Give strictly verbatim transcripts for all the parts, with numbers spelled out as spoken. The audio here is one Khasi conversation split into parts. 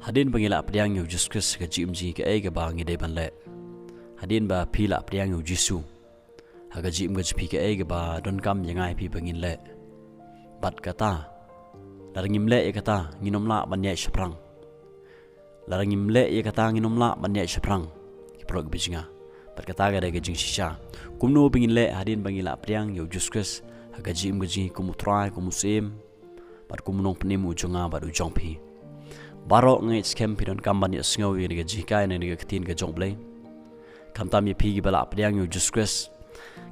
Hadien ba ngi la pdiang ïa u Jisu Khrist ha ka jingim jong ngi, kaei kaba ngi dei ban leh? Hadien ba phi la pdiang ïa u Jisu ha ka jingim ka jong phi, kaei kaba donkam ïa ngi phi ba ngin leh? Bad kata, lada ngim leh ïa kata, ngin ym lah ban ïaid shaphrang. Lada ngim leh ïa kata, ngin ym lah ban ïaid shaphrang, ki paralok kiba jong nga. Bad kata ka dei ka jingshisha. Kumno ba ngin leh hadien ba ngi la pdiang ïa u Jisu Khrist ha ka jingim ka jong ngi kum u Trai, kum u Syiem, bad kum u Nongpynim u jong nga bad u jong phi? Baroh nga ngeit skhem phi donkam ban ïohsngew ïa kane ka jinghikai na kane ka ktien ka jong u Blei. Khamtam ïa phi kiba la pdiang ïa u Jisu Khrist,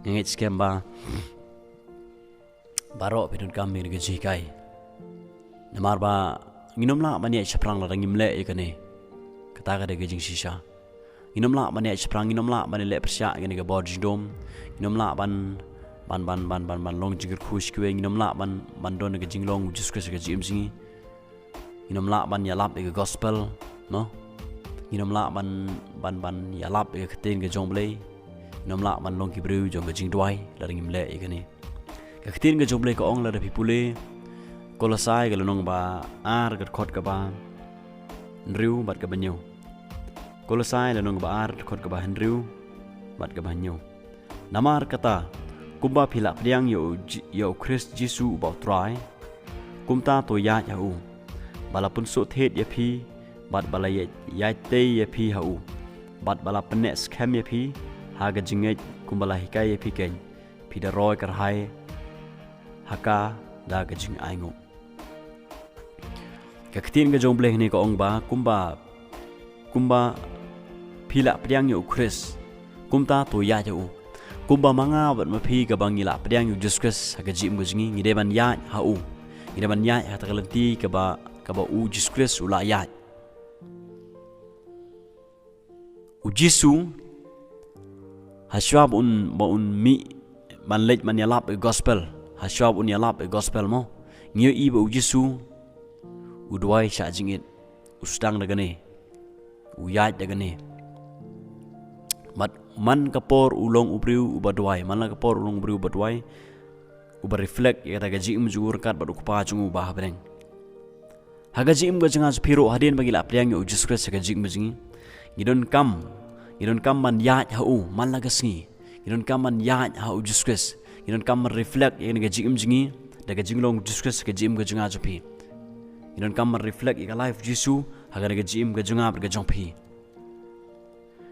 nga ngeit skhem ba baroh phi donkam ïa kane ka jinghikai. Namar ba ngin ym lah ban ïaid shaphrang lada ngim leh ïa kane. Kata ka dei ka jingshisha. Ngin ym lah ban ïaid shaphrang, ngin ym lah ban leh pyrshah ïa kane ka bor jingdum. Ngin ym lah ban, ban, ban, ban, ban, ban long jingkyrkhu sha kiwei, ngin ym lah ban, ban don ka jinglong u Jisu Khrist ha ka jingim jong ngi. Ngin ym lah ban ïalap ïa ka gospel, no? Ngin ym lah ban, ban, ban ïalap ïa ka ktien ka jong u Blei. Ngin ym lah ban long ki briew jong ka jingduwai lada ngim leh ïa kane. Ka ktien ka jong u Blei ka ong, lada phi pule Kolosai ka lynnong ba ar, ka dkhot kaba hynriew bad kaba hynñiew. Kolosai lynnong ba ar, dkhot kaba hynriew bad kaba hynñiew. Namar kata, kumba phi la pdiang ïa u Ji-, ïa u Khrist Jisu uba u Trai, kumta to ïaid ha u. Ba la pynsuhthied ïa phi, bad ba la ïaid, ïaid tei ïa phi ha u, bad ba la pynneh skhem ïa phi ha ka jingngeit kumba la hikai ïa phi keiñ, phi da roi kyrhai ha ka da ka jingainguh. Ka ktien ka jong u Blei hangne ka ong ba kumba, kumba phi la pdiang ïa u Khrist, kumta to ïaid ha u. Kumba ma nga bad ma phi kaba ngi la pdiang ïa u Jisu Khrist ha ka jingim ka jong ngi, ngi dei ban ïaid ha u. Ngi dei ban ïaid ha kata ka lynti kaba, kaba u Jisu Khrist u la ïaid. U Jisu, hashwa ba un, ba un mih ban leit ban ïalap ïa ka gospel, hashwa ba un ïalap ïa ka gospel mo, ngi ïohi ba u Jisu u duwai shah jingit, u sdang da kane, u ïaid da kane. Bad man ka por u long u briew uba duwai, man la ka por u long u briew uba duwai, uba reflect ïa kata ka jingim jong u ryngkat bad u Kpa jong u uba ha bneng. Ha ka jingim ka jong nga jong phi ruh, hadien ba ngi la pdiang ïa u Jisu Khrist ha ka jingim ka jong ngi, ngi donkam, ngi donkam ban ïaid ha u man la ka sngi. Ngi donkam ban ïaid ha u Jisu Khrist. Ngi donkam ban reflect ïa kane ka jingim jong ngi da ka jinglong u Jisu Khrist ha ka jingim ka jong nga jong phi. Ngi donkam ban reflect ïa ka life u Jisu ha kane ka jingim ka jong nga bad ka jong phi.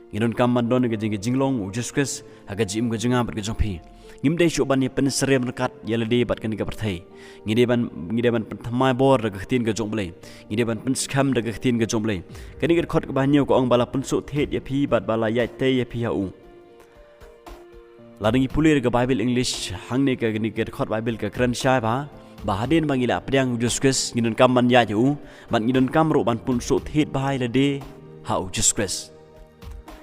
Ngi donkam ban don ka jing, ka jinglong u Jisu Khrist ha ka jingim ka jong nga bad ka jong phi. Ngim dei shuh ban ïa pynsyriem ryngkat ïa lade bad kane ka pyrthei. Ngi dei ban, ngi dei ban pynthymmai bor da ka ktien ka jong u Blei. Ngi dei ban pynskhem da ka ktien ka jong u Blei. Kane ka dkhot kaba hynñiew ka ong ba la pynsuhthied ïa phi bad ba la ïaid tei ïa phi ha u. Lada ngi pule da ka Bible English, hangne ka, kane ka dkhot Bible ka kren shai ba, ba hadien ba ngi la pdiang u Jisu Khrist, ngi donkam ban ïaid ha u, bad ngi donkam ruh ban pynsuhthied bha ïa lade ha u Jisu Khrist.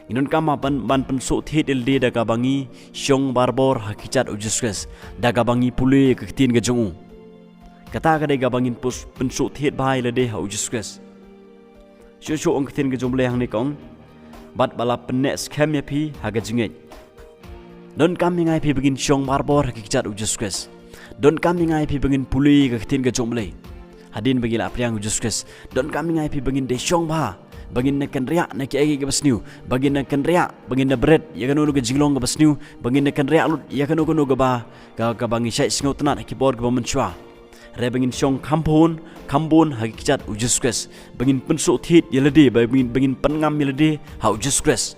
Ngi donkam ban, ban pynsuhthied ïa lade da kaba ngi shong barabor ha ki kjat u Jisu Khrist, da kaba ngi pule ka ktien ka jong u. Kata ka dei kaba ngin pus-, pynsuhthied bha ïa lade ha u Jisu Khrist. Shuh shuh ong ka ktien ka jong u Blei hangne ka ong, bad ba la pynneh skhem ïa phi ha ka jingngeit. Donkam ïa ngi ïa phi ba ngin shong barabor ha ki kjat u Jisu Khrist. Donkam ïa ngi ïa phi ba ngin pule ka ktien ka jong u Blei hadien ba ngi la pdiang u Jisu Khrist. Donkam ïa ngi ïa phi ba ngin dei shong bha, ba ngin da kynriah na kiei kiei kiba sniew, ba ngin da kynriah, ba ngin da bret ïa kano kano ka jinglong kaba sniew, ba ngin da kynriah lut ïa kano kano kaba, ka, kaba ngi shait sngewtynnad ha ki por kiba mynshuwa. Hynrei ba ngin shong kham bun, kham bun ha ki kjat u Jisu Khrist. Ba ngin pynsuhthied ïa lade, ba ngin, ba ngin pynngam ïa lade ha u Jisu Khrist.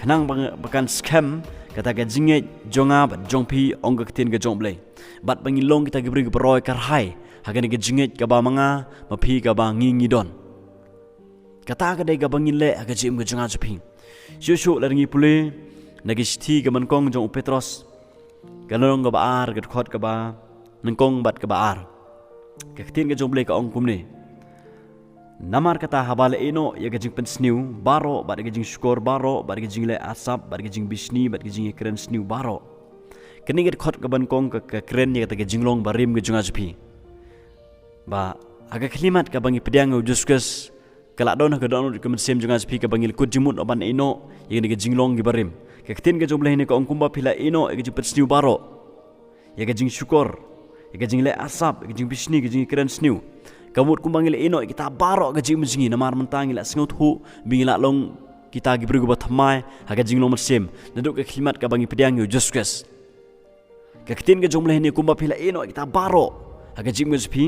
Khnang ba, ba kan skhem kata ka jingngeit jong nga bad jong phi, ong ka ktien ka jong u Blei. Bad ba ngin long kita ki briew kiba roi kyrhai ha kane ka jingngeit kaba ma nga, ma phi, kaba ngi ngi don. Kata ka dei kaba ngin leh ha ka jingim ka jong nga jong phi. Shuh shuh lada ngi pule na ka shithi kaba nyngkong jong u Petros, ka lynnong kaba ar, ka dkhot kaba nyngkong bad kaba ar. Ka ktien ka jong u Blei ka ong kumne. Namar kata haba la ïehnoh ïa ka jingpynsniew baroh, bad ka jingshukor baroh, bad ka jingleh arsap, bad ka jingbishni, bad ka jingïakren sniew baroh. Kane ka dkhot kaba nyngkong ka, ka kren ïa kata ka jinglong barim ka jong nga jong phi. Ba ha ka khyllipmat kaba ngi pdiang ïa u Jisu Khrist, ka la don ha ka dohnud ka mynsiem jong nga jong phi kaba ngi la kut jingmut ban ïehnoh ïa kane ka jinglong kiba rim. Ka ktien ka jong u Blei hangne ka ong, kumba phi la ïehnoh ïa ka jingpynsniew baroh, ïa ka jingshukor, ïa ka jingleh arsap, ïa ka jingbishni, ïa ka jingïakren sniew, Ka mut kumba ngi la ïehnoh ïa kita baroh ha ka jingim jong ngi, namar mynta ngi la sngewthuh ba ngi la long kita ki briew kiba thymmai ha ka jinglong mynsiem naduh ka khyllipmat kaba ngi pdiang ïa u Jisu Khrist. Ka ktien ka jong U Blei hangne, kumba phi la ïehnoh ïa kita baroh ha ka jingim jong phi,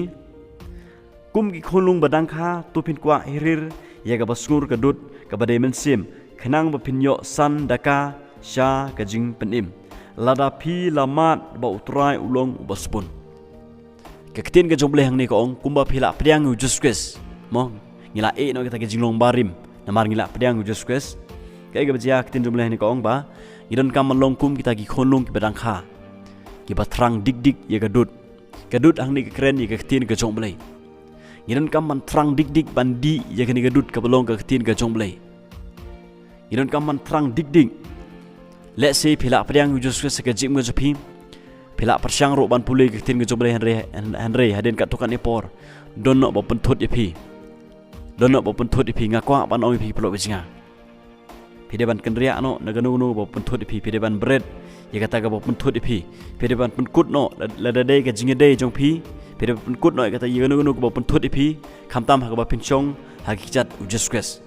kum ki khunlung ba dang kha, to phin kwah hirir ïa kaba sngur ka dud kaba dei mynsiem, khnang ba phin ïoh san da ka sha ka jingpynim, lada phi la mad ba U Trai u long uba sbun. Ka ktien ka jong U Blei hangne ka ong, kumba phi la pdiang ïa u Jisu Khrist, mo, ngi la ïehnoh ïa kita ki jinglong barim namar ngi la pdiang ïa u Jisu Khrist. Kaei kaba jia? Ka ktien jong U Blei hangne ka ong ba ngi donkam ban long kum kita ki khunlung kiba dang kha, kiba thrang dik dik ïa ka dud. Ka dud hangne ka kren ïa ka ktien ka jong U Blei. Ngi donkam ban thrang dik dik ban dih ïa kane ka dud kaba long ka ktien ka jong U Blei. Ngi donkam ban thrang dik dik. Lehse phi la pdiang ïa u Jisu Khrist ha ka jingim ka jong phi, phi la pyrshang ruh ban pule ïa ka ktien ka jong U Blei, hynrei, hynrei hadien katto katne por don noh ba pynthut ïa phi. Don noh ba pynthut ïa phi. Nga kwah ban ong ïa phi, paralok ba jong nga, phi dei ban kynriah noh na kano kano ba pynthut ïa phi. Phi dei ban bret ïa kata kaba pynthut ïa phi. Phi dei ban pynkut noh, la, lada dei ka jingïadei jong phi, phi dei ban pynkut noh ïa kata, ïa kano kano kaba pynthut ïa phi, khamtam ha kaba phin shong ha ki kjat u Jisu Khrist.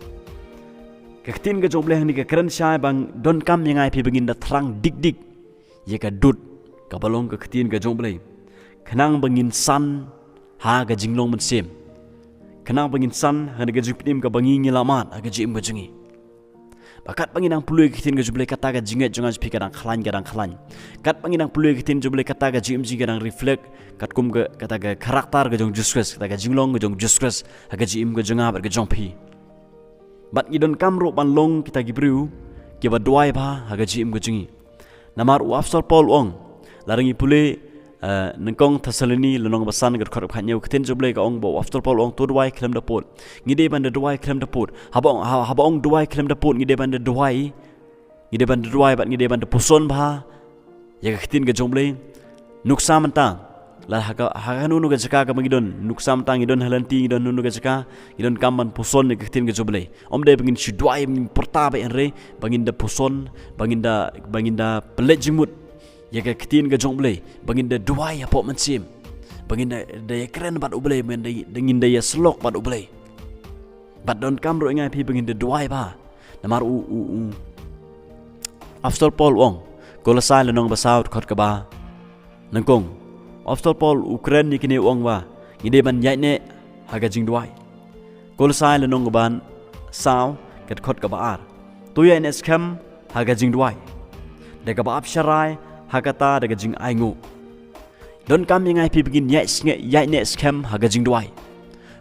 Ka ktien ka jong U Blei hangne ka kren shai ba donkam ïa nga ïa phi ba ngin da thrang dik dik ïa ka dud kaba long ka ktien ka jong U Blei, khnang ba ngin san ha ka jinglong mynsiem, khnang ba ngin san ha kane ka jingpynim kaba ngi, ngi la mad ha ka jingim ka jong ngi. Ba katba ngi dang pule ïa ka ktien ka jong U Blei, kata ka jingngeit jong nga jong phi ka dang khlaiñ, ka dang khlaiñ. Katba ngi dang pule ïa ka ktien jong U Blei, kata ka jingim jong ngi ka dang reflect katkum ka, kata ka character ka jong u Jisu Khrist, kata ka jinglong ka jong u Jisu Khrist ha ka jingim ka jong nga bad ka jong phi. Bad ngi donkam ruh ban long kita ki briew kiba duwai bha ha ka jingim ka jong ngi. Namar u Apostol Paul u ong, lada ngi pule, eh, Nyngkong Thessaloni lynnong ba san, ka dkhot ba khathynñiew, ka ktien jong U Blei ka ong ba u Apostol Paul u ong, to duwai khlem da pud. Ngi dei ban da duwai khlem da pud. Haba ong, ha-, haba ong duwai khlem da pud, ngi dei ban da duwai, ngi dei ban da duwai bad ngi dei ban da puson bha ïa ka ktien ka jong U Blei. Nuksa mynta, la ha ka, ha kano kano ka jaka kaba ngi don, nuksa mynta ngi don ha lynti, ngi don ha kano kano ka jaka, ngi donkam ban puson ïa ka ktien ka jong U Blei. Ym dei ba ngin shu duwai, ba ngin pyrta beit, hynrei ba ngin da puson, ba ngin da, ba ngin da pynleit jingmut ïa ka ktien ka jong U Blei, ba ngin da duwai hapoh mynsiem, ba ngin da, da ïakren bad U Blei, ba ngin da, da ngin da ïasyllok bad U Blei. Bad donkam ruh ïa nga ïa phi ba ngin da duwai bha. Namar u, u, u Apostol Paul u ong, Kolosai lynnong ba saw, dkhot kaba nyngkong, u Apostol Paul u kren ïa kine, u ong ba ngi dei ban ïaineh ha ka jingduwai. Kolosai lynnong kaba saw, ka dkhot kaba ar, to ïaineh skhem ha ka jingduwai, da kaba ap sharai ha kata da ka jingainguh. Donkam ïa nga ïa phi ba ngin ïaineh, ïaineh skhem ha ka jingduwai.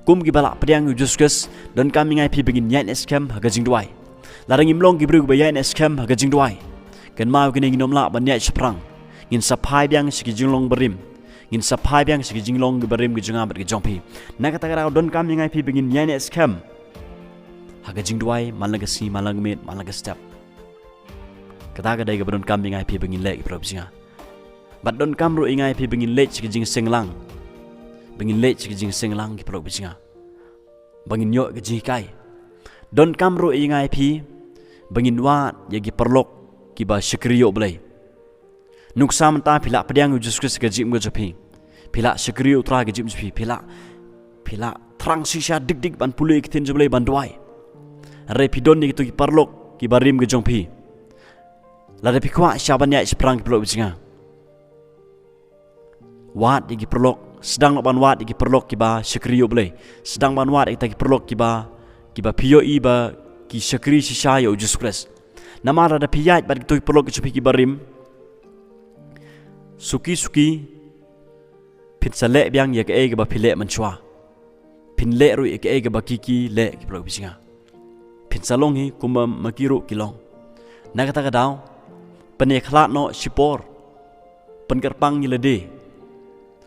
Kum kiba la pdiang ïa u Jisu Khrist, donkam ïa nga ïa phi ba ngin ïaineh skhem ha ka jingduwai. Lada ngim long ki briew kiba ïaineh skhem ha ka jingduwai, kynmaw, kine ngin ym lah ban ïaid shaphrang. Ngin sa phai biang sha ki jinglong barim. Ngin sa phai biang sha ki jinglong kiba rim ki jong nga bad ki jong phi. Na kata ka daw donkam ïa nga ïa phi ba ngin ïaineh skhem ha ka jingduwai, man la ka sngi, man la ka miet, man la ka step. Kata ka dei kaba donkam ïa nga ïa phi ba ngin leh, ki paralok ba jong nga. Bad donkam ruh ïa nga ïa phi ba ngin leit sha ka jingseng lang. Ba ngin leit sha ka jingseng lang, ki paralok ba jong nga. Ba ngin ïoh ka jinghikai. Donkam ruh ïa nga ïa phi ba ngin wad ïa ki paralok kiba shakri ïa U Blei. Nuksa mynta phi la pdiang ïa u Jisu Khrist ha ka jingim ka jong phi. Phi la shakri ïa U Trai ha ka jingim jong phi. Phi la, phi la thrang shisha dik dik ban pule ïa ka ktien jong U Blei, ban duwai. Hynrei phi don ïa kito ki paralok kiba rim ki jong phi. Lada phi kwah shisha ban ïaid shaphrang, ki paralok ba jong nga, wad ïa ki paralok, sdang noh ban wad ïa ki paralok kiba shakri ïa U Blei. Sdang ban wad ïa kita ki paralok kiba, kiba phi ïohi ba ki shakri shisha ïa u Jisu Khrist. Namar lada phi ïaid bad kito ki paralok ki jong phi kiba rim, suki suki phin sa leh biang ïa kaei kaba phi leh mynshuwa. Phin leh ruh ïa kaei kaba ki ki leh, ki paralok ba jong nga. Phin sa long hi kumba ma ki ruh ki long. Na kata ka daw, pynïakhlad noh shipor. Pynkyrpang ïa lade.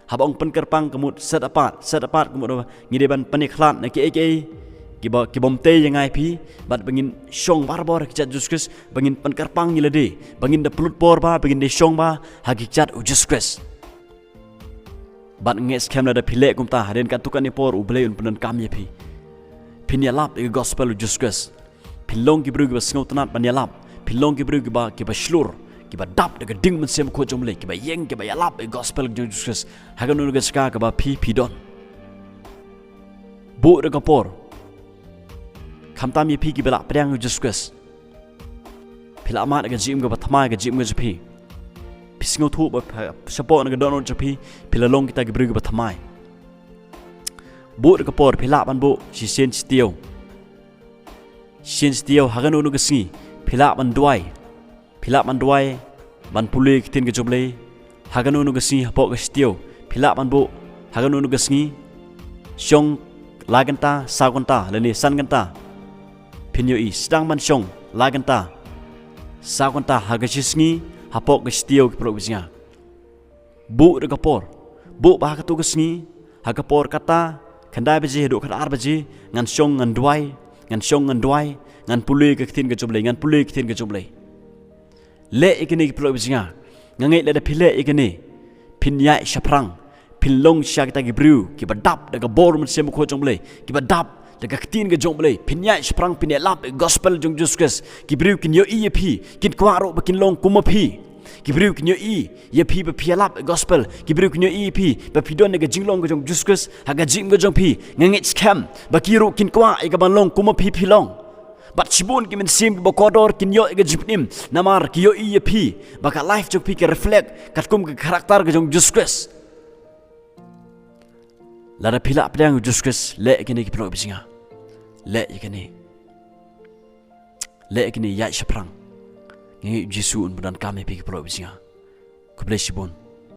Haba ong pynkyrpang ka mut set apart, set apart ka mut ba ngi dei ban pynïakhlad na kiei kiei kiba, ki bym tei ïa nga ïa phi, bad ba ngin shong barabor ha ki kjat u Jisu Khrist, ba ngin pynkyrpang ïa lade, ba ngin da pynlut por bha, ba ngin da shong bha ha ki kjat u Jisu Khrist. Bad nga ngeit skhem lada phi leh kumta, hadien katto katne por U Blei un pyndonkam ïa phi. Phin ïalap ïa ka gospel u Jisu Khrist. Phin long ki briew kiba sngewtynnat ban ïalap. Phin long ki briew kiba, kiba shlur, kiba dap da ka ding mynsiem bakhuid jong U Blei, kiba ïeng, kiba ïalap ïa ka gospel jong u Jisu Khrist ha kano kano ka jaka kaba phi, phi don. Buh da ka por. Khamtam ïa phi kiba lah pdiang ïa u Jisu Khrist. Phi lah mad ka jingim kaba thymmai, ka jingim ka jong phi. Phi sngewthuh ba pha-, shapoh na ka dohnud jong phi, phi la long kita ki briew kiba thymmai. Buh da ka por, phi lah ban buh shisien shi taïew. Shisien shi taïew, ha kano kano ka sngi, phi lah ban duwai. Phi lah ban duwai, ban pule ka ktien ka jong U Blei. Ha kano kano ka sngi hapoh ka shi taïew, phi lah ban buh. Ha kano kano ka sngi, shong lai kynta, saw kynta, lane san kynta. Phin ïohi, sdang ban shong lai kynta, saw kynta ha ka shi sngi, hapoh ka shi taïew, ki paralok ba jong nga. Buh da ka por. Buh ba ha kato ka sngi, ha ka por kata, khyndai baje haduh khatar baje, ngan shong ngan duwai, ngan shong ngan duwai, ngan pule ka ktien ka jong U Blei, ngan pule ka ktien ka jong U Blei. Leh ïa kine, ki paralok ba jong nga. Nga ngeit lada phi leh ïa kine, phin ïaid shaphrang, phin long shisha kita ki briew kiba dap da ka bor Mynsiem Bakhuid jong U Blei, kiba dap da ka ktien ka jong U Blei, phin ïaid shaphrang, phin ïalap ïa ka gospel jong U Jisu Khrist. Ki briew kin ïohi ïa phi, kin kwah ruh ba kin long kum ma phi. Ki briew kin ïohi ïa phi ba phi ïalap ïa ka gospel. Ki briew kin ïohi ïa phi ba phi don ïa ka jinglong ka jong U Jisu Khrist ha ka jingim ka jong phi. Nga ngeit skhem ba ki ruh kin kwah ïa ka ban long kum ma phi phi long. Bad shibun ki mynsiem kiba kordor kin ïoh ïa ka jingpynim, namar ki ïohi ïa phi ba ka life jong phi ka reflect katkum ka character ka jong U Jisu Khrist. Lada phi lah pdiang ïa U Jisu Khrist, leh ïa kine, ki paralok ba jong nga. Leh ïa kine. Leh ïa kine, ïaid shaphrang. Nga ngeit U Jisu un pyndonkam ïa phi, ki paralok ba jong nga. Khublei shibun.